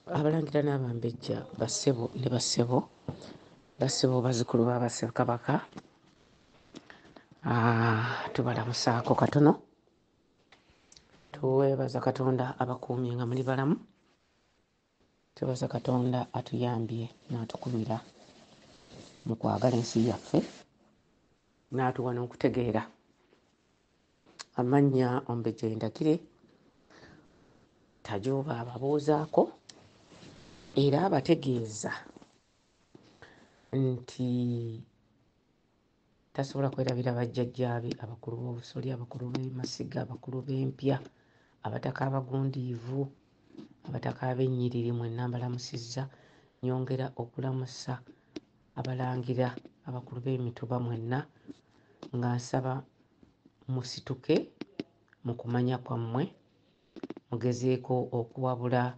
Abalangira n'Abambejja, bassebo ne bassebo, bassebo bazzukulu ba Bassekabaka, tubalamusaako katono. Twebaza Katonda abakuumye nga muli balamu. Twebaza Katonda atuyambye n'atukubira mu kwagala ensi yaffe n'atuwa n'okutegeera. Amannya Omumbejja Ndagire Tajuuba ababuuzaako era abategeeza nti tasobola kwerabira bajjajjaabe abakulu b'obusolya, abakulu b'amasiga, abakulu b'empya, abataka abagundiivu, abataka ab'ennyiriri mwenna mbalamusizza. Nnyongera okulamusa abalangira abakulu b'emituba mwenna nga nsaba musituke mu kumanya kwammwe mugezeeko okuwabula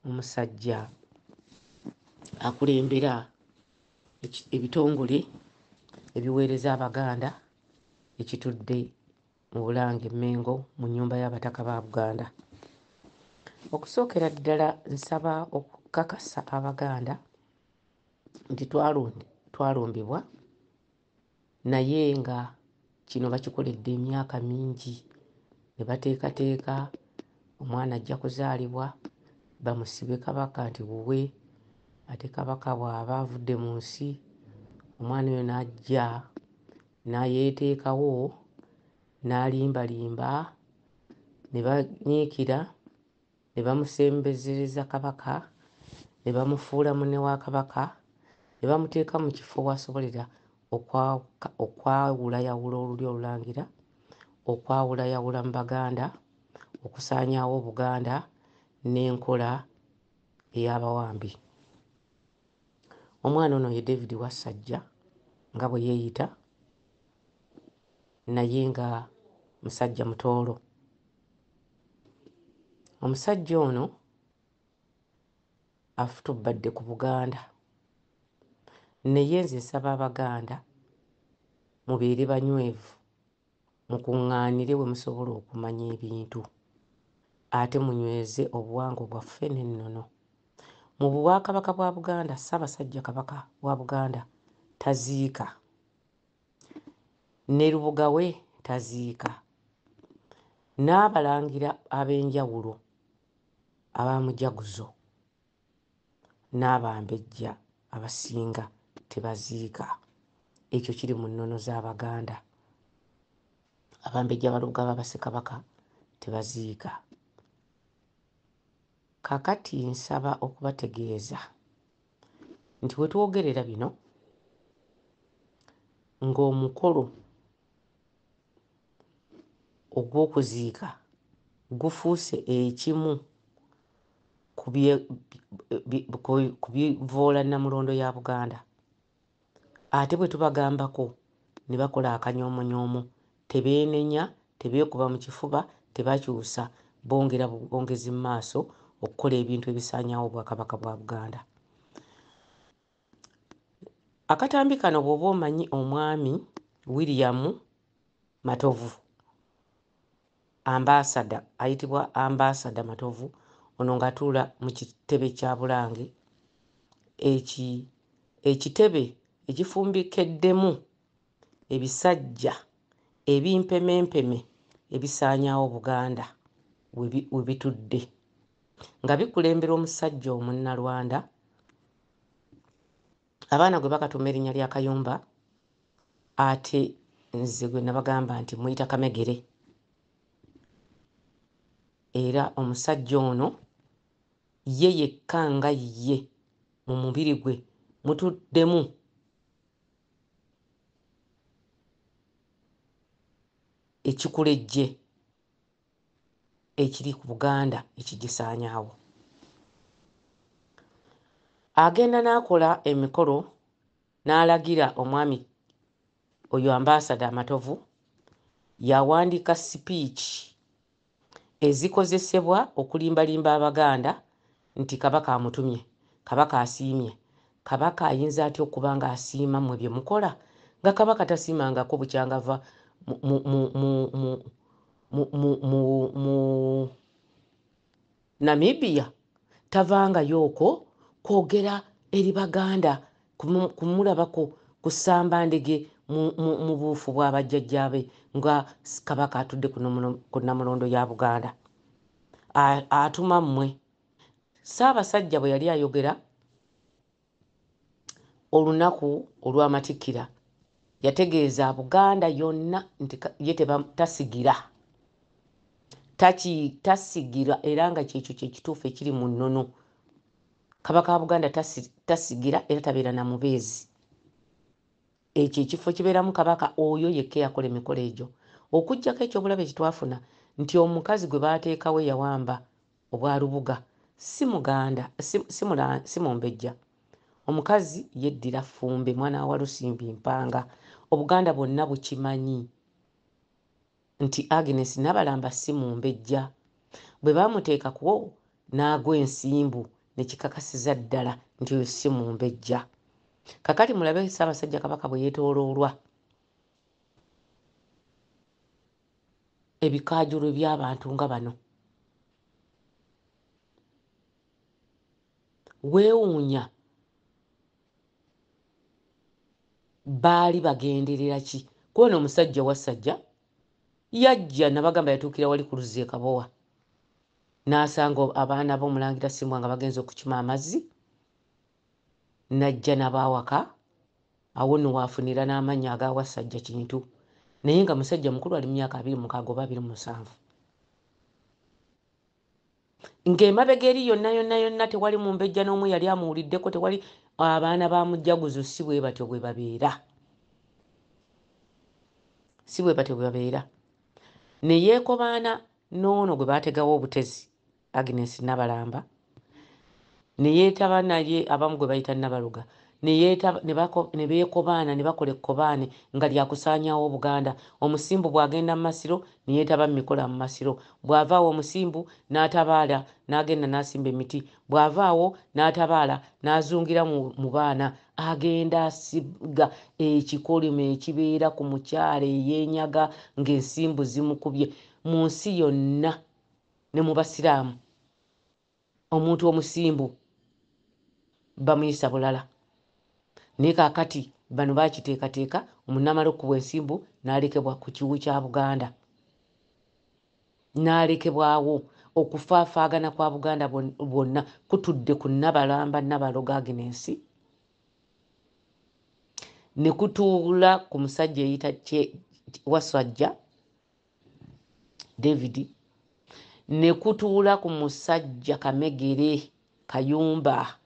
omusajja akulembera ebitongole ebiweereza Abaganda ekitudde mu Bulange Mmengo mu nnyumba y'Abataka ba Buganda. Okusookera ddala nsaba okukakasa Abaganda nti twalumbibwa naye nga kino bakikoledde emyaka mingi ne bateekateeka omwana ajja kuzaalibwa bamusibe Kabaka nti wuwe, ate Kabaka bw'aba avudde mu nsi omwana oyo n'ajja n'ayeeteekawo n'alimbalimba ne banyiikira ne bamusembezereza Kabaka ne bamufuula munne wa Kabaka ne bamuteeka mu kifo w'asobolera okwawulayawula olulyo Olulangira, okwawulayawula mu Baganda, okusaanyaawo Obuganda n'enkola ey'abawambi. Omwana ono ye David Wassajja nga bwe yeeyita naye nga musajja Mutooro. Omusajja ono afutubbadde ku Buganda naye nze nsaba Abaganda mubeere banywevu mukuŋŋaanire we musobola okumanya ebintu ate munyweze obuwangwa bwaffe n'ennono. Mu Bwakabaka bwa Buganda, Ssaabasajja Kabaka wa Buganda taziika, ne Lubuga we taziika, n'abalangira ab'enjawulo aba Mujaguzo n'Abambejja abasinga tebaziika. Ekyo kiri mu nnono z'Abaganda. Abambejja Balubuga ba Bassekabaka tebaziika. Kaakati nsaba okubategeeza nti we twogerera bino ng'omukolo ogw'okuziika gufuuse ekimu ku bivoola Nnamulondo ya Buganda. Ate bwe tubagambako ne bakola akanyoomonyoomo, tebeenenya, tebeekuba mu kifuba, tebakyusa, bongera bwongezi mu maaso okukola ebintu ebisaanyaawo Obwakabaka bwa Buganda. Akatambi kano bw'oba omanyi omwami William Matovu, ambaasada ayitibwa Ambaasada Matovu, ono ng'atuula mu kitebe kya Bulange, ekitebe ekifumbikeddemu ebisajja ebimpemempeme ebisaanyaawo Buganda we bitudde nga bikulemberwa omusajja Omunnalwanda, abaana gwe bakatuuma erinnya lya Kayumba, ate nze gwe nabagamba nti muyita Kamegere. Era omusajja ono ye yekka nga ye mu mubiri gwe mutuddemu ekikulejje ekiri ku Buganda ekigisaanyaawo. Agenda n'akola emikolo n'alagira omwami oyo Ambaasada Matovu yawandiika sipiiki ezikozesebwa okulimbalimba Abaganda nti Kabaka amutumye, Kabaka asiimye. Kabaka ayinza atya okuba ng'asiima mmwe bye mukola nga Kabaka tasiimangako bukyangava mu Namibia? Tavangayo okwo kwogera eri Baganda, kumulabako kusamba ndege mu buufu bwa bajjajjaabe nga Kabaka atudde ku Nnamulondo ya Buganda. Atuma mmwe. Ssaabasajja bwe yali ayogera olunaku olw'amatikkira, yategeeza Buganda yonna nti ye tasigira, tasigira, era nga kyekyo kyekituufu ekiri mu nnono. Kabaka wa Buganda tasigira era tabeera na mubeezi. Ekyo ekifo kibeeramu Kabaka oyo yekka eyakola emikolo egyo. Okuggyako ekyobulabe kyetwafuna nti omukazi gwe baateekawo eyawamba obwa Lubuga si Muganda, si Mumbejja. Omukazi yeddira Ffumbe, mwana wa Walusimbi Mpanga. Obuganda bwonna bukimanyi nti Agnes Nabalamba si Mumbejja. Bwe baamuteekako n'agwa ensimbu ne kikakasiza ddala nti oyo si Mumbejja. Kakati mulabe Ssaabasajja Kabaka bwe yeetooloolwa ebikaajulo by'abantu nga bano. Weewuunya baali bagenderera ki? Kuba omusajja Wassajja yajja nabagamba yatuukira wali ku luzzi e Kabowa n'asanga abaana b'Omulangira Ssimbwa nga bagenze okukima amazzi, n'ajja n'abaawaka. Awo nno waafunira n'amannya aga Wassajja Kintu, naye nga musajja mukulu ali mu myaka 26 oba 27. Ng'emabega eri yonna yonna yonna tewali mumbejja n'omu yali amuwuliddeko, tewali. Abaana ba Mujaguzo si bwe batyo bwe babeera, si bwe batyo bwe babeera. Ne yeekobaana n'ono gwe baategawo obutezi, Agnes Nabalamba, ne yeetaba naye abamu gwe bayita Nabaloga, ne beekobaana ne bakola ekkobaane nga lyakusaanyaawo Obuganda. Omusimbu bw'agenda mu masiro ne yeetaba mu mikolo mu masiro, bw'avaawo omusimbu n'atabaala n'agenda n'asimba emiti, bw'avaawo n'atabaala n'azungira mu baana, agenda asiga ekikolimo ekibeera ku mukyala eyeenyaga ng'ensimbu zimukubye. Mu nsi yonna ne mu Basiraamu omuntu omusimbu bamuyisa bulala. Naye kaakati bano baakiteekateeka, omunamala okukubwa ensimbu n'alekebwa ku kiwu kya Buganda, n'alekebwawo. Okufaafaagana kwa Buganda bwonna kutudde ku Nabalamba Nabaloga Agnes, ne kutuula ku musajja eyita Wasajja David, ne kutuula ku musajja Kamegere Kayumba.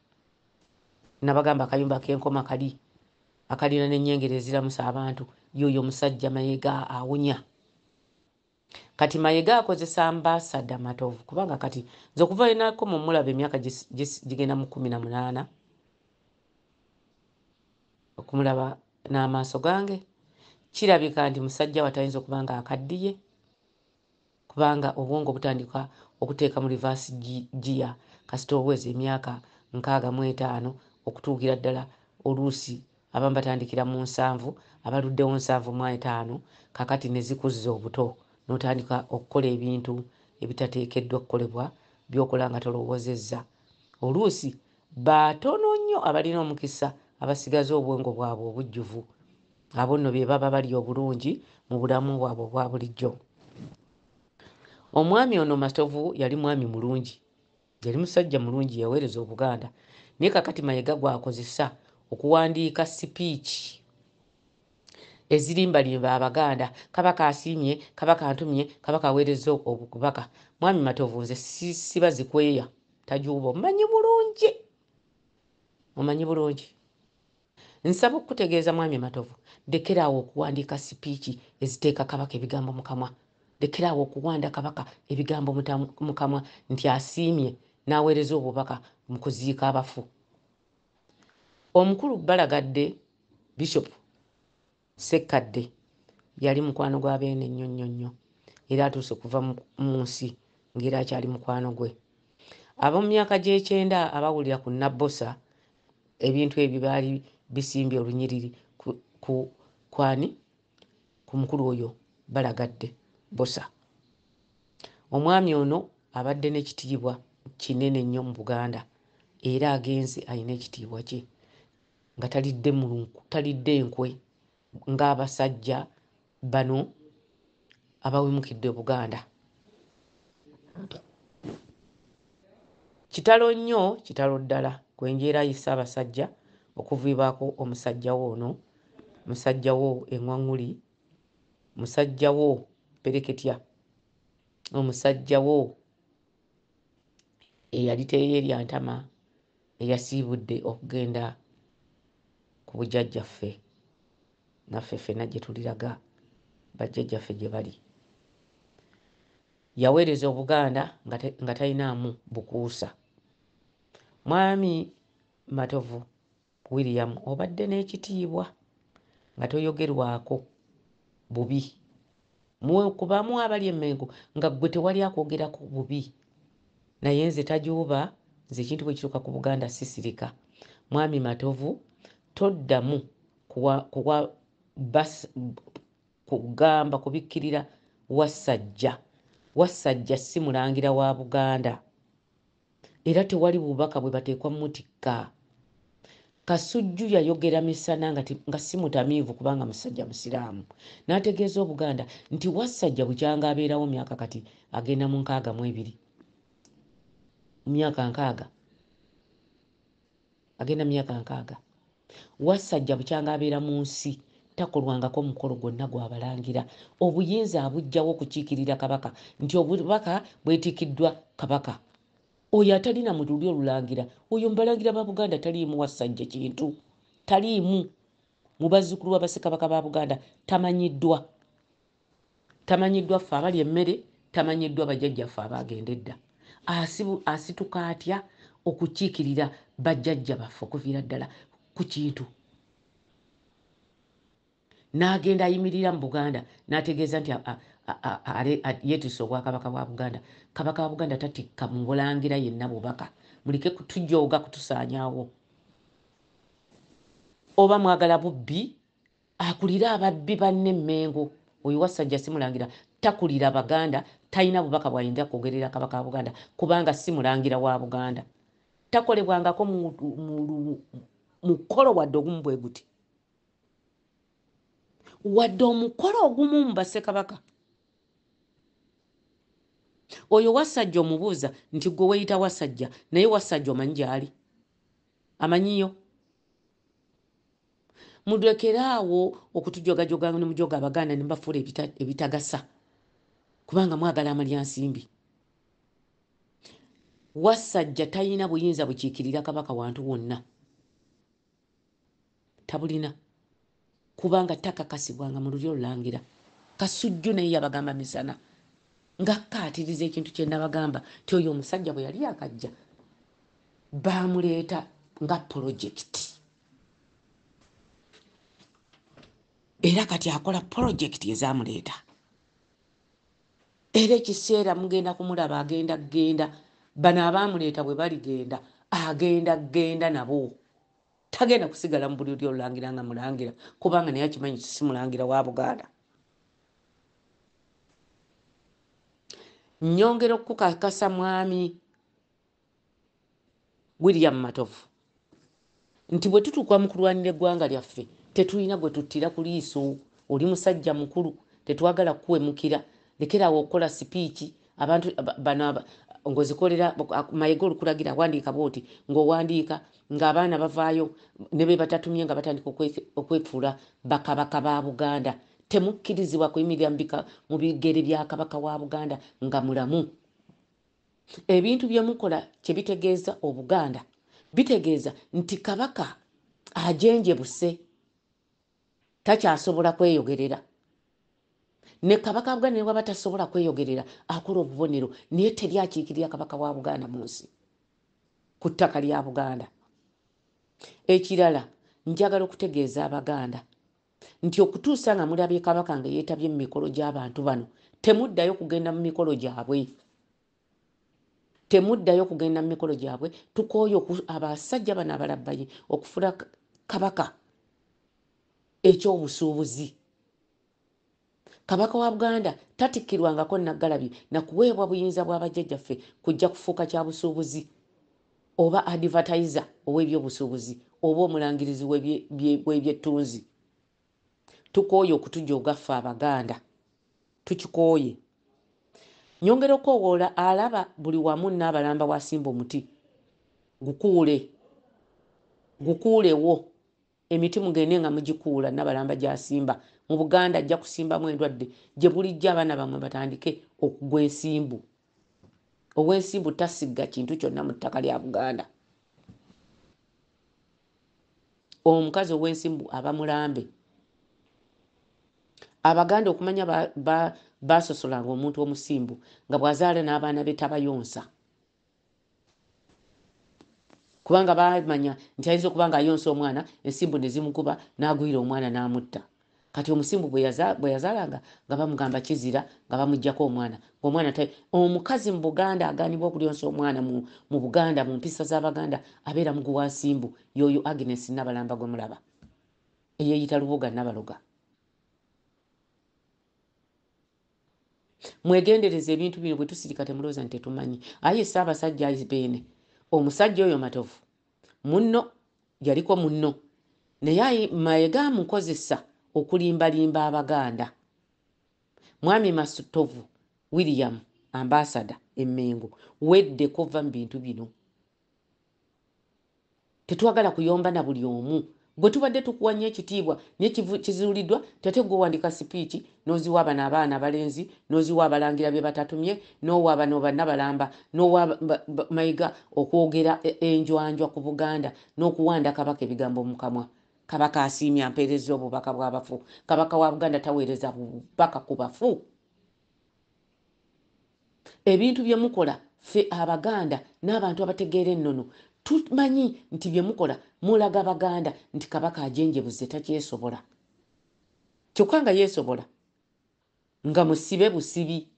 Nabagamba akayumba ak'enkoma kali akalina n'ennyengere eziramusa abantu, y'oyo omusajja Mayega awunya. Kati Mayega akozesa ambasada Matovu, kubanga kati nze okuva enako mumulaba emyaka gigenda mu 18 okumulaba n'amaaso gange, kirabika nti musajja we tayinza okuba nga akaddiye, kubanga obwongo butandika okuteeka mu reverse gear kasita oweza emyaka 65 okutuukira ddala. Oluusi abamu batandikira mu 70, abaluddewo 75, kakati ne zikuzza obuto n'otandika okukola ebintu ebitateekeddwa kukolebwa, by'okola nga tolowoozezza. Oluusi batono nnyo abalina omukisa abasigaza obwongo bwabwe obujjuvu, abo nno be baba bali obulungi mu bulamu bwabwe obwa bulijjo. Omwami ono Matovu yali mwami mulungi, yali musajja mulungi, yaweereza Obuganda. Naye kakati Mayega gwakozesa okuwandiika sipiiki ezirimbalimba Abaganda: Kabaka asiimye, Kabaka antumye, Kabaka aweereza obubaka. Mwami Matovu, nze siba zikweya tajuuba, omumanyi bulungi, omanyi bulungi. Nsaba okukutegeeza Mwami Matovu, lekeraawo okuwandiika sipiiki eziteeka Kabaka ebigambo mu kamwa. Lekeraawo okuwanda Kabaka ebigambo mu kamwa nti asiimye n'aweereza obubaka mu kuziika abafu. Omukulu Balagadde, Bishop Sekkadde, yali mukwano gwa Beene nnyo nnyo nnyo, era atuuse kuva mu nsi ng'era akyali mukwano gwe. Ab'omu myaka gy'ekyenda abawulira ku Nabbosa, ebintu ebyo baali bisimbye olunyiriri ku kwani ku mukulu oyo Balagadde Bbosa. Omwami ono abadde n'ekitiibwa. kinene nnyo mu Buganda era agenze alina ekitiibwa kye nga talidde mulunku, talidde nkwe ng'abasajja bano abawemukidde Buganda. Kitalo nnyo, kitalo ddala Kwenjeera ayi Ssaabasajja okuviibwako omusajja wo ono, musajja wo eŋwaŋŋuli, musajja wo ppereketya, omusajja wo eyali teyeerya ntama eyasiibudde okugenda ku bujjajjaffe naffe ffenna gye tuliraga bajjajjaffe gye bali. Yaweereza Obuganda nga talinaamu bukuusa. Mwami Matovu William obadde n'ekitiibwa nga toyogerwako bubi. Kubamu abali e Mmengo nga ggwe tewali akwogerako bubi. Naye nze Tajuuba, nze ekintu bwe kituuka ku Buganda sisirika. Mwami Matovu toddamu kuwa, kuwa bas, kugamba kubikkirira Wassajja. Wassajja si mulangira wa Buganda. Era tewali bubaka bwe bateekwa mutikka. Kasujju yayogera misana nga si mutamiivu kubanga musajja Musiraamu. N'ategeeza Obuganda nti Wassajja bukyanga abeerawo myaka kati agenda mu 62. Myaka nkaaga. Agenda myaka nkaaga. Wassajja bukyanga abeera mu nsi takolwangako mukolo gwonna gwa Balangira. Obuyinza abuggyawo okukiikirira Kabaka nti obubaka bwetikiddwa Kabaka. Oyo atalina mu lulyo olulangira, oyo mu Balangira ba Buganda taliimu Wassajja kintu. Taliimu. Mu bazzukulu ba Bassekabaka ba Buganda tamanyiddwa. Tamanyiddwa ffe abalya emmere, tamanyiddwa bajjajjaffe abaagenda edda. Asituka atya okukiikirira bajjajja baffe okuviira ddala ku kintu? N'agenda ayimirira mu Buganda n'ategeeza nti yeetisse obwakabaka bwa Buganda. Kabaka wa Buganda tatikka mu Bulangira yenna bubaka. Muleke kutujooga kutusaanyaawo. Oba mwagala bubbi, akulire ababbi banne Mmengo. Oyo Wassajja si Mulangira, takulira Baganda, talina bubaka bw'ayinza kwogerera Kabaka wa Buganda kubanga si Mulangira wa Buganda. Takolebwangako mukolo wadde ogumu bwe guti. Wadde omukolo ogumu mu Bassekabaka. Oyo Wassajja omubuuza nti ggwe weeyita Wassajja, naye Wassajja omanyi gy'ali? Amanyiyo? Mulekere awo okutujogajoga ne mujoga Abaganda ne mubafuula ebitagasa kubanga mwagala amalyansimbi. Wassajja talina buyinza bukiikirira Kabaka wantu wonna. Tabulina kubanga takakasibwanga mu lulyo olulangira. Kasujju naye yabagamba misana ng'akkaatiriza ekintu kye nabagamba nti oyo omusajja bwe yali akajja baamuleeta nga polojekiti era kati akola polojekiti ezamuleeta era ekiseera mugenda kumulaba agenda genda bano abaamuleeta bwe baligenda agenda genda nabo. Tagenda kusigala mu buli olulangira nga mulangira kubanga naye akimanyi nti si mulangira wa Buganda. Nnyongera okukakasa Mwami William Matovu nti bwe tutuuka mu kulwanira eggwanga lyaffe tetulina gwe tuttira ku liiso. Oli musajja mukulu, tetwagala kukuwemukira. Lekeraawo okukola sipiiki abantu bano ng'ozikolera Mayega olukulagira awandiika bw'oti ng'owandiika ng'abaana bavaayo ne be batatumye nga batandika okwefuula bakabaka ba Buganda. Temukkirizibwa kuyimirira mu bigere bya Kabaka wa Buganda nga mulamu. Ebintu bye mukola kye bitegeeza Obuganda bitegeeza nti Kabaka ajenjebuse, takyasobola kweyogerera. Ne Kabaka wa Buganda ne bw'aba tasobola kweyogerera akola obubonero, naye teri akiikirira Kabaka wa Buganda mu nsi ku ttaka lya Buganda. Ekirala njagala okutegeeza Abaganda nti okutuusa nga mulabye Kabaka nga yeetabye mu mikolo gy'abantu bano, temuddayo kugenda mu mikolo gyabwe. Temuddayo kugenda mu mikolo gyabwe. Tukooye abasajja bano abalabbayi okufuula Kabaka ekyobusuubuzi. Kabaka wa Buganda tatikkirwangako Nnaggalabi na kuweebwa buyinza bwa bajjajjaffe kujja kufuuka kyabusuubuzi oba advertiser ow'ebyobusuubuzi oba omulangirizi w'ebyettunzi. Tukooye okutujooga ffe Abaganda. Tukikooye. Nyongera okukoowoola alaba buli wamu Nnaabalamba w'asimba omuti gukuule gukuulewo emiti mugende nga mugikuula Nnabalamba gy'asimba mu Buganda ajja kusimbamu endwadde gye bulijjo abaana bammwe batandike okugwa ensimbu. Ow'ensimbu tasigga kintu kyonna mu ttaka lya Buganda. Omukazi ow'ensimbu aba mulambe. Abaganda okumanya baasosolanga omuntu omusimbu nga bw'azaala n'abaana be tabayonsa. Kubanga baamanya nti ayinza okuba ng'ayonsa omwana ensimbu ne zimukuba n'agwira omwana n'amutta. Kati omusimbu bwe yazaalanga nga bamugamba kizira nga bamuggyako omwana. Ng'omwana omukazi mu Buganda agaanibwa okulyonsa omwana mu Buganda mu mpisa z'Abaganda abeera mugu wa nsimbu y'oyo Agnes Nnabalamba gwe mulaba eyeeyita Lubuga Nabaloga. Mwegendereze ebintu bino bwe tusirika temulowooza nti tetumanyi. Ayi Ssaabasajja ayi Beene, omusajja oyo Matovu munno yaliko munno naye ayi Mayega amukozesa okulimbalimba Abaganda. Mwami Matovu William ambasada e Mmengo weddeko va mu bintu bino. Tetwagala kuyomba na buli omu. Gwe tubadde tukuwa nnyo ekitiibwa naye kizuuliddwa nti ate gwe owandiika sipiiki n'oziwa bano abaana abalenzi n'oziwa abalangira be batatumye n'owa bano bannabalamba n'owa Mayiga okwogera enjwanjwa ku Buganda n'okuwanda Kabaka ebigambo mu kamwa. Kabaka asiimye ampeerezza obubaka bw'abafu. Kabaka wa Buganda taweereza bubaka ku bafu. Ebintu bye mukola ffe Abaganda n'abantu abategeera ennono tumanyi nti bye mukola mulaga Baganda nti Kabaka ajenjebuze takyesobola. Kyokka nga yeesobola nga musibe busibi.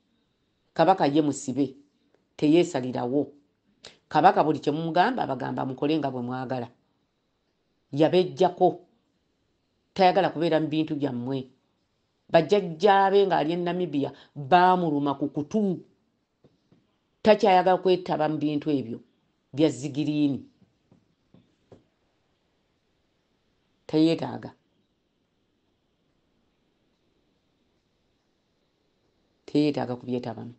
Kabaka ye musibe teyeesalirawo. Kabaka buli kye mumugamba abagamba mukole nga bwe mwagala. Yabeggyako tayagala kubeera mu bintu byammwe. Bajjajjaabe ng'ali e Namibia baamuluma ku kutu. Takyayagala kwetaba mu bintu ebyo bya zigiriini. Teyeetaaga. Teyeetaaga kubyetabamu.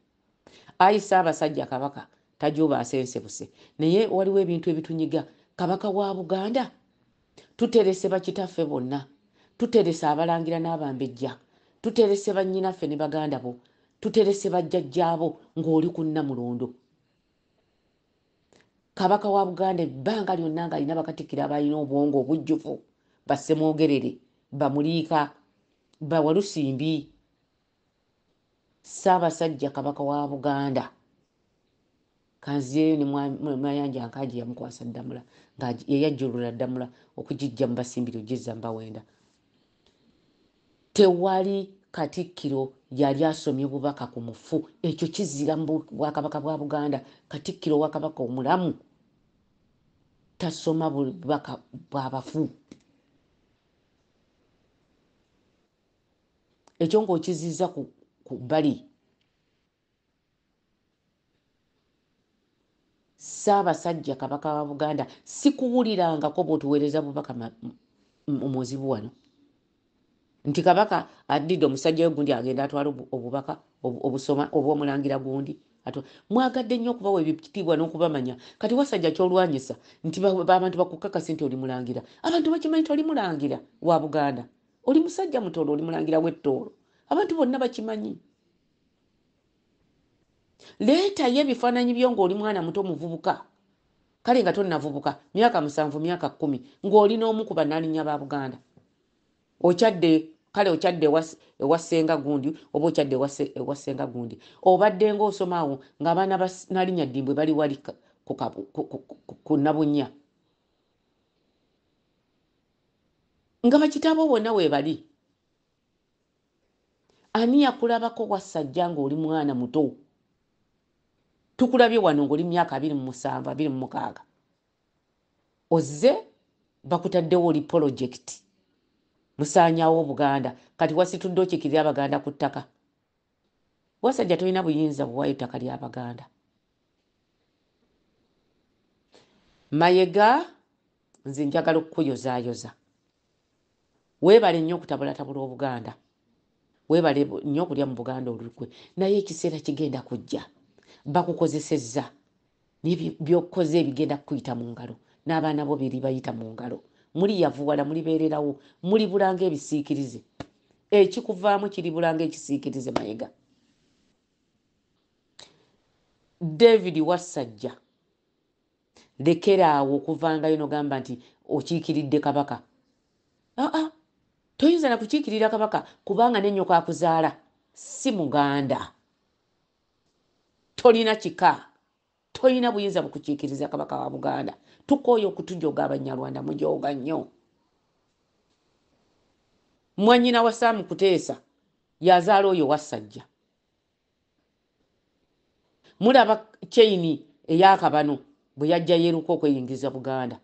Ayi Ssaabasajja Kabaka tajuuba asensebuse. Naye waliwo ebintu ebitunyiga. Kabaka wa Buganda tuterese bakitaffe bonna. Tuterese abalangira n'abambejja. Tuterese bannyinaffe ne baganda bo. Tuterese bajjajjaabo ng'oli ku Nnamulondo. Kabaka wa Buganda ebbanga lyonna ng'alina bakatikkiro abalina obwongo obujjuvu, Bassemwogerere, Bamuliika, Bawalusimbi. Ssaabasajja Kabaka wa Buganda kanzireyo ne Mayanja Nkangi yamukwasa Ddamula nga yeyajjulula Ddamula okugijja mu Basimbiri okugizza mu Bawenda. Tewali katikkiro yali asomye bubaka ku mufu. Ekyo kizira mu bwakabaka bwa Buganda. Katikkiro wa Kabaka omulamu tasoma bubaka bw'abafu. Ekyo ng'okizizza ku bbali. Ssaabasajja Kabaka wa Buganda sikuwulirangako bw'otuweereza bubaka muzibu wano nti Kabaka addidde omusajja we gundi agenda atwala obubaka obusoma oba omulangira gundi. Mwagadde nnyo okubawa ebitiibwa n'okubamanya. Kati wasajja ky'olwanyisa nti abantu bakukakase nti oli mulangira. Abantu bakimanyi nti oli mulangira wa Buganda. Oli musajja mutoolo, oli mulangira w'ettoolo. Abantu bonna bakimanyi. Leetayo ebifaananyi byo ng'oli mwana muto muvubuka. Kale nga tonnavubuka, myaka 7, myaka 10, ng'oli n'omu ku bannalinnya ba Buganda. Okyadde, kale okyadde ewa ssenga gundi, oba okyadde ewa ssenga gundi. Obadde ng'osoma awo ng'abaana ba Nnaalinnya Ddimbwe bali wali ku Nabunnya. Nga bakitaabo bonna weebali. Ani yakulabako Wasajja ng'oli mwana muto? Tukulabye wano ng'oli myaka 27, 26. Ozze bakutaddewo oli polojekiti. Musaanyaawo Obuganda. Kati wasitudde okiikirire Abaganda ku ttaka. Wasajja tolina buyinza buwaayo ttaka lya Baganda. Mayega nze njagala okukuyozaayoza. Weebale nnyo okutabulatabula Obuganda. Weebale nnyo okulya mu Buganda olukwe. Naye ekiseera kigenda kujja. Bakukozesezza. Naye by'okoze ebigenda kukuyita mu ngalo n'abaana bo biribayita mu ngalo. Muliyavuwala, mulibeererawo, mulibula ng'ebisiikirize. Ekikuvaamu kiribula ng'ekisiikirize Mayega. David Wassajja, lekera awo okuvangayo n'ogamba nti okiikiridde Kabaka. Aa, toyinza na kukiikirira Kabaka kubanga ne nnyoko akuzaala si Muganda. Tolina kika. Tolina buyinza bukukiikiriza Kabaka wa Buganda. Tukooye okutujoga Abanyarwanda, mujooga nnyo. Mwannyina wa Sam Kuteesa yazaala oyo Wassajja. Mulaba chain ey'akabano bwe yajja yeeruka okweyingiza Buganda.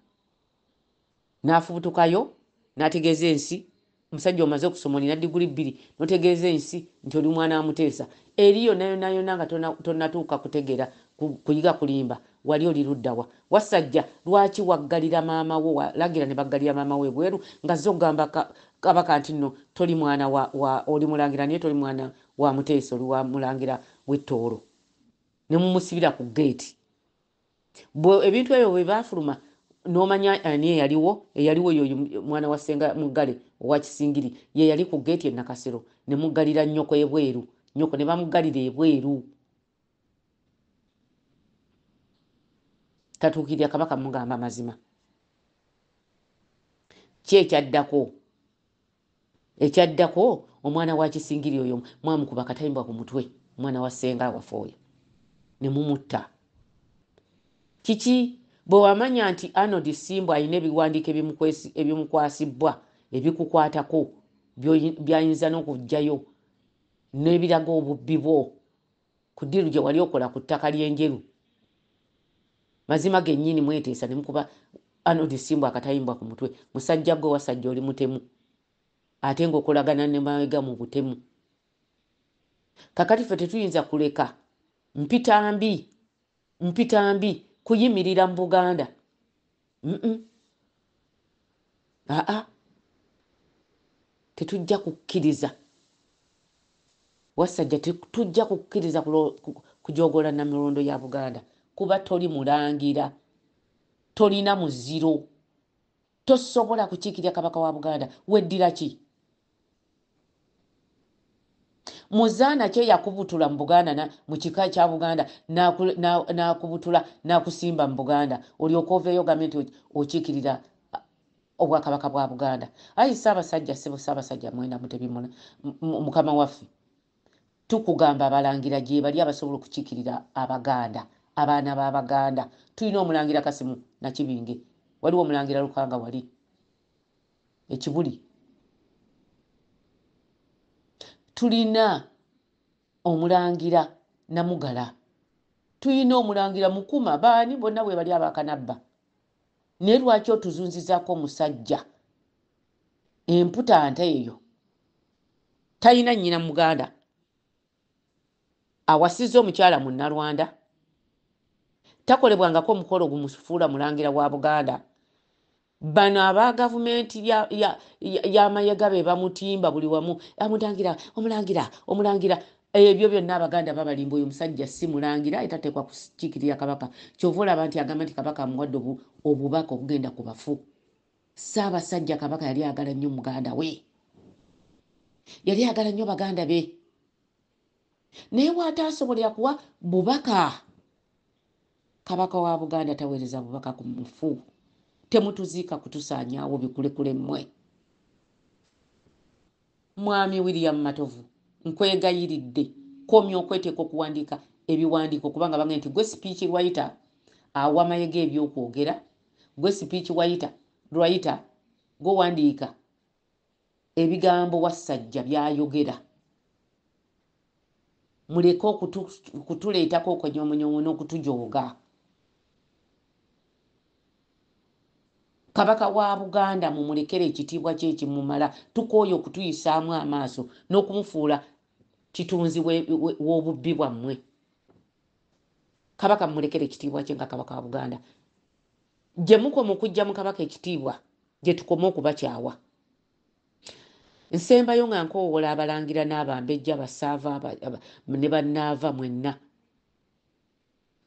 N'afubutukayo n'ategeeza ensi, omusajja omaze okusoma olina diguli bbiri, n'otegeeza ensi nti oli mwana wa Muteesa. Eri yonna yonna yonna nga tonnatuuka kutegeera kuyiga kulimba, wali oli ludda wa? Wassajja lwaki waggalira maama wo, walagira ne baggalira maama wo ebweru ng'azze okugamba Kabaka nti nno toli mwana wa, oli mulangira naye toli mwana wa Muteesa, oli wa mulangira w'e Tooro. Ne mumusibira ku ggeeti. Bwe ebintu ebyo bwe baafuluma n'omanya ani eyaliwo, eyaliwo y'oyo mwana wa Ssenga Muggale owa Kisingiri, ye yali ku ggeeti e Nakasero, ne muggalira nnyoko ebweru, nnyoko ne bamuggalira ebweru. Tatuukirira Kabaka mugamba mazima. Ki ekyaddako? Ekyaddako omwana wa Kisingiri oyo mwamukuba akatayimbwa ku mutwe, omwana wa ssenga waffe oyo ne mumutta. Kiki bwe wamanya nti Arnold Ssimbwa alina ebiwandiiko ebimukwasibbwa ebikukwatako by'ayinza n'okuggyayo n'ebiraga obubbi bwo ku ddiiru gye wali okola ku ttaka ly'Enjeru? Mazima gennyini mweteesa ne mukuba Arnold Ssimbwa akatayimbwa ku mutwe. Musajja ggwe Wasajja oli mutemu ate ng'okolagana ne Mayega mu butemu. Kakati ffe tetuyinza kuleka mpitambi mpitambi kuyimirira mu Buganda. Aa, tetujja kukkiriza Wasajja, tetujja kukkiriza kujoogola Nnamulondo ya Buganda kuba toli mulangira, tolina muziro, tosobola kukiikirira Kabaka wa Buganda. Weddira ki? Muzaana ki eyakubutula mu Buganda, mu kika kya Buganda, n'akubutula n'akusimba mu Buganda olyoke oveeyo ogambe nti okiikirira obwakabaka bwa Buganda? Ayi Ssaabasajja, ssebo Ssaabasajja Mwenda Mutebi Mukama waffe, tukugamba abalangira gye bali abasobola okukiikirira Abaganda, abaana b'Abaganda. Tulina omulangira Kasimu Nakibinge, waliwo omulangira Lukanga wali ekibuli, tulina omulangira Namugala, tulina omulangira Mukuma, baani bonna bwe bali abakanabba. Naye lwaki otuzunzizaako omusajja emputa nte eyo talina nnyina Muganda, awasizza omukyala Munnalwanda, takolebwangako omukolo gumufuula mulangira wa Buganda? Bano aba gavumenti ya Mayega be bamutimba buli wamu, amutangira omulangira omulangira. Ebyo byonna Abaganda babalimba, oyo omusajja si mulangira, etateekwa kukiikirira Kabaka. Kyova olaba nti agamba nti Kabaka amuwadde obubaka obugenda ku bafu. Ssaabasajja Kabaka yali ayagala nnyo muganda we, yali ayagala nnyo baganda be, naye bw'ataasobolera kuwa bubaka, Kabaka wa Buganda taweereza bubaka ku mufu. Temutuziika kutusaanyaawo bikulekule mmwe. Mwami William Matovu, nkwegayiridde komya okweteeka okuwandiika ebiwandiiko, kubanga bange nti gwe speech writer awa Mayega ebyokwogera, gwe speech writer gwewandiika ebigambo Wassajja by'ayogera. Muleke okutuleetako okwenyomunyonyo n'okutujooga. Kabaka wa Buganda mumulekere ekitiibwa kye ekimumala. Tukooye okutuyisaamu amaaso n'okumufuula kitunzi w'obubbi bwammwe. Kabaka mumulekere ekitiibwa kye nga Kabaka wa Buganda. Gye mukoma okuggya mu Kabaka ekitiibwa, gye tukoma okubakyawa. Nsembayo nga nkoowoola Abalangira n'Abambejja, Abassaava ne Bannaava mwenna.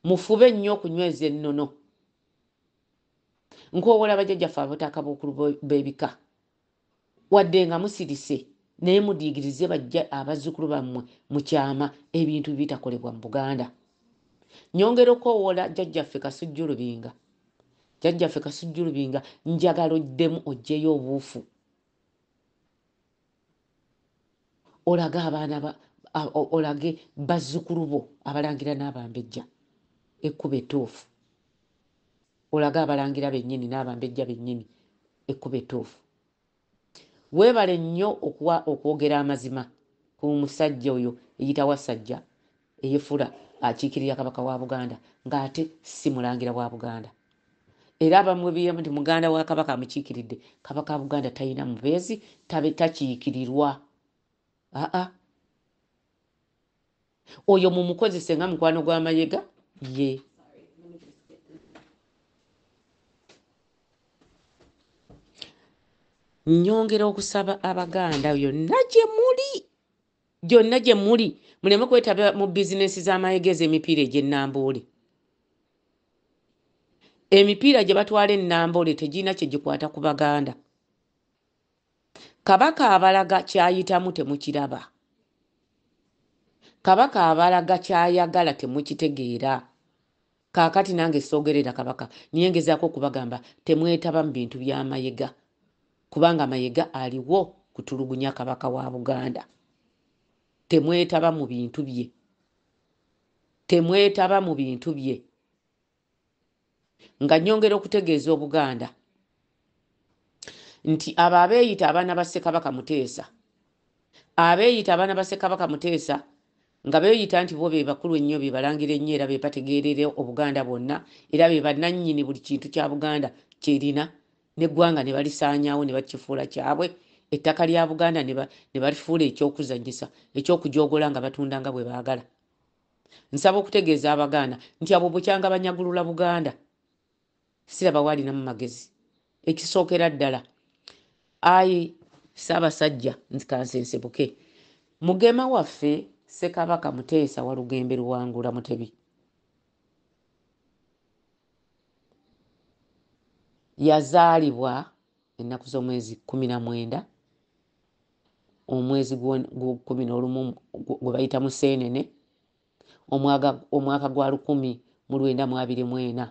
Mufube nnyo okunyweza ennono. Nkoowoola bajjajjaffe Abataka b'okulu b'ebika. Wadde nga musirise naye mudiigirize bajja abazzukulu bammwe mu kyama ebintu bitakolebwa mu Buganda. Nyongera okukoowoola jjajjaffe Kasujju Lubinga. Jjajjaffe Kasujju Lubinga njagala oddemu oggyeyo obuufu. Olage abaana ba olage bazzukulu bo Abalangira n'Abambejja ekkubo ettuufu. Olage Abalangira bennyini n'Abambejja bennyini ekkubo ettuufu. Weebale nnyo okuwa okwogera amazima ku musajja oyo eyita Wasajja eyefula akiikirira Kabaka wa Buganda ng'ate si Mulangira wa Buganda. Era abamwebiyamu nti muganda wa Kabaka amukiikiridde. Kabaka wa Buganda talina mubeezi, takiikirirwa. Aa, oyo mumukozese nga mukwano gwa Mayega ye. Nyongera okusaba Abaganda yonna gye muli, gyonna gye muli, muleme kwetaba mu bizinensi z'Amayega ez'emipiira egy'Ennamboole. Emipiira gye batwala Ennamboole tegirina kye gikwata ku Baganda. Kabaka abalaga ky'ayitamu temukiraba. Kabaka abalaga ky'ayagala temukitegeera. Kaakati nange soogerera Kabaka, naye ngezaako okubagamba temwetaba mu bintu bya Mayega, kubanga Mayega aliwo kutulugunya Kabaka wa Buganda. Temwetaba mu bintu bye. Temwetaba mu bintu bye. Nga nnyongera okutegeeza Obuganda nti abo abeeyita abaana ba Ssekabaka Muteesa, abeeyita abaana ba Ssekabaka Muteesa nga beeyita nti bo be bakulu ennyo, be balangira ennyo, era be bategeerera Obuganda bwonna, era be bannannyini buli kintu kya Buganda kyerina, n'eggwanga ne balisaanyaawo ne bakifuula kyabwe, ettaka lya Buganda ne balifuula eky'okuzannyisa, eky'okujoogola nga batunda nga bwe baagala. Nsaba okutegeeza Abaganda nti abo bukyanga banyagulula Buganda, siraba waalinamu magezi. Ekisookera ddala, ayi Ssaabasajja, nzikansensebuke, mugema waffe Ssekabaka Muteesa Walugembe Luwangula Mutebi yazaalibwa ennaku z'omwezi 19 omwezi gw'okumi n'olumu gwe bayita Museenene, omwaka gwa 1924.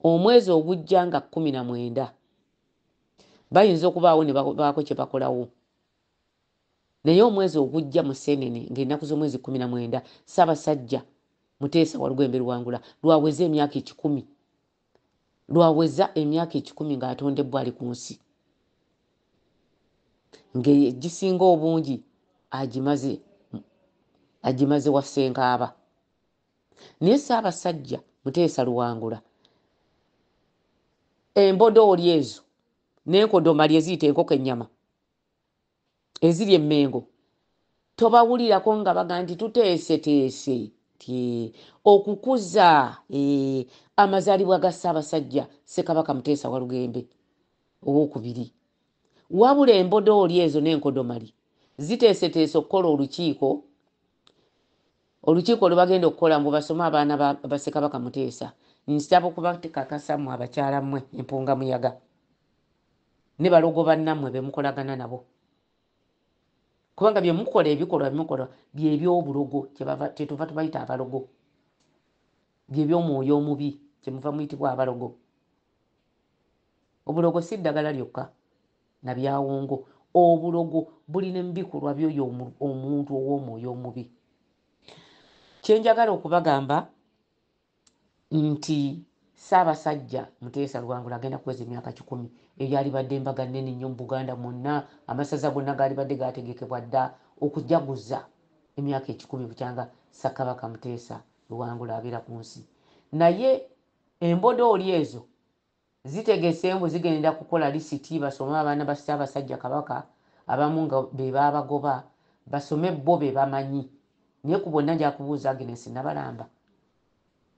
Omwezi ogujja nga 19 bayinza okubaawo ne baako kye bakolawo, naye omwezi ogujja Museenene ng'ennaku z'omwezi 19 Ssaabasajja Muteesa Walugembe Luwangula lwaweza emyaka 100, lwaweza emyaka 100 ng'atondebwa ali ku nsi, ng'egisinga obungi agimaze wa Ssenkaaba. Naye Ssaabasajja Muteesa Luwangula embodooli ezo n'enkodomali eziyita enkoko ennyama eziri Emmengo tobawulirako nga baga nti tuteeseteese ti okukuza amazaalibwa ga Ssaabasajja Ssekabaka Muteesa Walugembe owokubiri. Wabula embodooli ezo n'enkodomali ziteeseteese okukola olukiiko, olukiiko lwe bagenda okukola mbu basome abaana ba Ssekabaka Muteesa. Nsaba okubatakakasa mmwe abakyala mmwe empungamuyaga ne balogo bannammwe be mukolagana nabo, kubanga bye mukola, ebikolwa bye mukola bye by'obulogo, kyetuva tubayita abalogo, bye by'omwoyo omubi kyemuva muyitibwa abalogo. Obulogo si ddagala lyokka na byawongo, obulogo bulina mu bikolwa by'oyo omuntu ow'omwoyo omubi. Kye njagala okubagamba nti Ssaabasajja Muteesa Luwangula agenda kuweza emyaka 100. Eyo yalibadde embaga nnene nnyo mu Buganda mwonna, amasaza gonna gaalibadde gaategekebwa dda okujaguza emyaka 100 bukyanga Ssekabaka Muteesa Luwangula abeera ku nsi. Naye embodooli ezo Zitegese mbu zigenda kukola lisiti basome abaana ba Ssaabasajja Kabaka abamu nga be baabagoba, basome bo be bamanyi. Naye ku bonna nja kubuuza Agnes Nabalamba,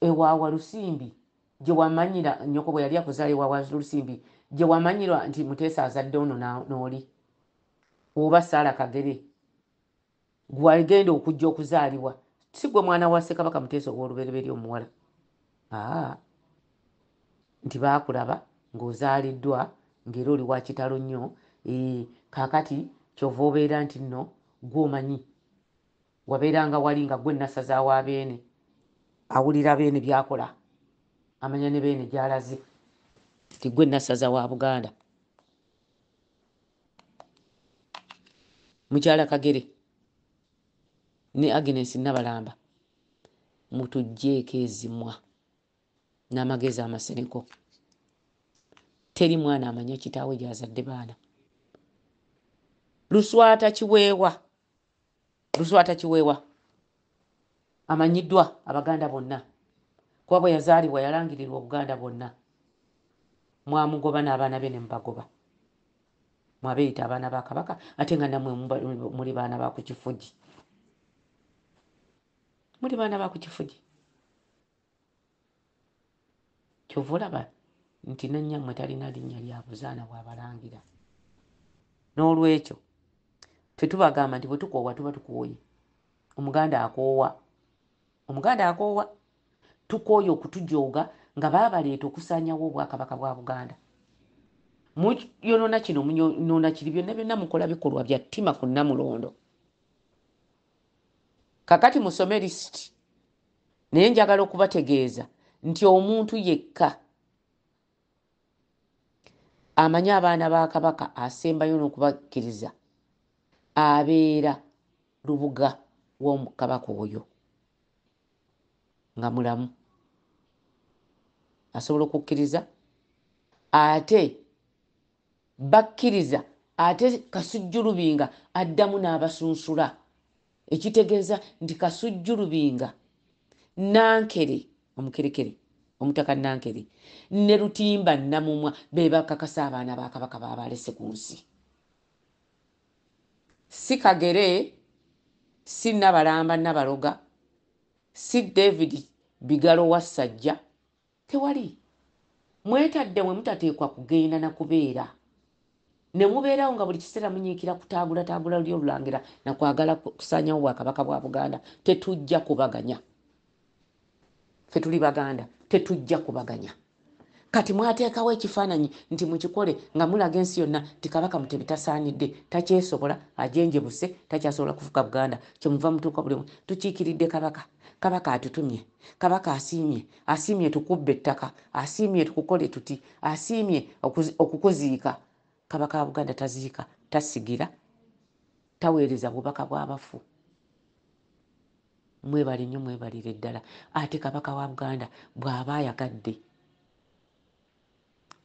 ewa Walusimbi gye wamanyira nnyoko bwe yali akuzaala ewa Walusimbi gye wamanyira nti Muteesa azadde ono n'oli oba Sarah Kagere gwagenda okujja okuzaalibwa si gwe mwana wa Ssekabaka Muteesa ow'olubereberye omuwala. Aa, nti baakulaba ng'ozaaliddwa ng'era oli wa kitalo nnyo, kaakati ky'ova obeera nti nno gw'omanyi wabeeranga wali nga gwe Nassaza wa Beene, awulira Beene by'akola, amanya ne Beene gy'alaze nti gwe Nassaza wa Buganda. Mukyala Kagere ne Agnes Nabalamba mutuggyeeko ezimwa n'amagezi amasereko. Teri mwana amanya kitaawe gy'azadde baana. Luswata Kiweewa, Luswata Kiweewa amanyiddwa Abaganda bonna, kuba bwe yazaalibwa yalangirirwa Obuganda bwonna. Mwamugoba n'abaana be ne mubagoba. Mwabeeyita abaana ba Kabaka ate nga nammwe muli baana ba ku kifugi. Muli baana ba ku kifugi. Ky'ova olaba nti nannyammwe talina linnya lya buzaana bw'abalangira. N'olwekyo ffe tubagamba nti bwe tukoowa tuba tukooye. Omuganda akoowa. Omuganda akoowa. Tukooye okutujooga nga baabaleeta okusaanyawo Obwakabaka bwa Buganda. Muyonoona kino, muyonoona kiri, byonna byonna mukola bikolwa bya ttima ku Nnamulondo. Kakati musome lisiti. Naye njagala okubategeeza nti omuntu yekka amanyi abaana ba Kabaka asembayo n'okubakkiriza abeera lubuga w'Omukabaka oyo nga mulamu. Asobola okukkiriza ate bakkiriza ate Kasujju Lubinga addamu n'abasunsula, ekitegeeza nti Kasujju Lubinga, Nankere omukerekere, Omutaka Nankere ne Lutimba Namumwa be bakakasa abaana ba Kabaka baabalese ku nsi. Si Kagere, si Nabalamba Nabaloga, si David Bigalo wa Ssajja, tewali. Mwetadde we mutateekwa kugenda na kubeera. Ne mubeerawo nga buli kiseera munyiikira kutaagulataagula luli olulangira na kwagala kusaanyawo Bwakabaka bwa Buganda. Tetujja kubaganya. Ffe tuli Baganda, tetujja kubaganya. Kati mwateekawo ekifaananyi nti mukikole nga mulaga ensi yonna nti Kabaka Mutebi tasaanidde, takyesobola, ajenjebuse, takyasobola kufuga Buganda. Kyemuva mutuuka buli omu, tukiikiridde Kabaka, Kabaka atutumye, Kabaka asiimye, asiimye tukubbe ettaka, asiimye tukukole tuti, asiimye okukuziika. Kabaka wa Buganda taziika, tasigira, taweereza bubaka bw'abafu. Mwebale nnyo, mwebalire ddala. Ate Kabaka wa Buganda bw'aba ayagadde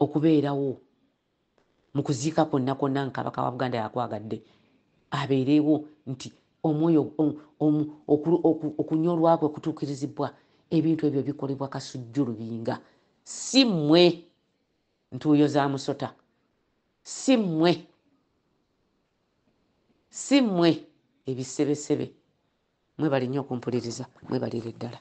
okubeerawo mu kuziika kwonna kwonna nga Kabaka wa Buganda yakwagadde, abeerewo nti omwoyo okunyolwa kwe kutuukirizibwa. Ebintu ebyo bikolebwa Kasujju Lubinga, si mmwe ntuuyo za musota, si mmwe, si mmwe ebisebesebe. Mwebale nnyo okumpuliriza, mwebalire ddala.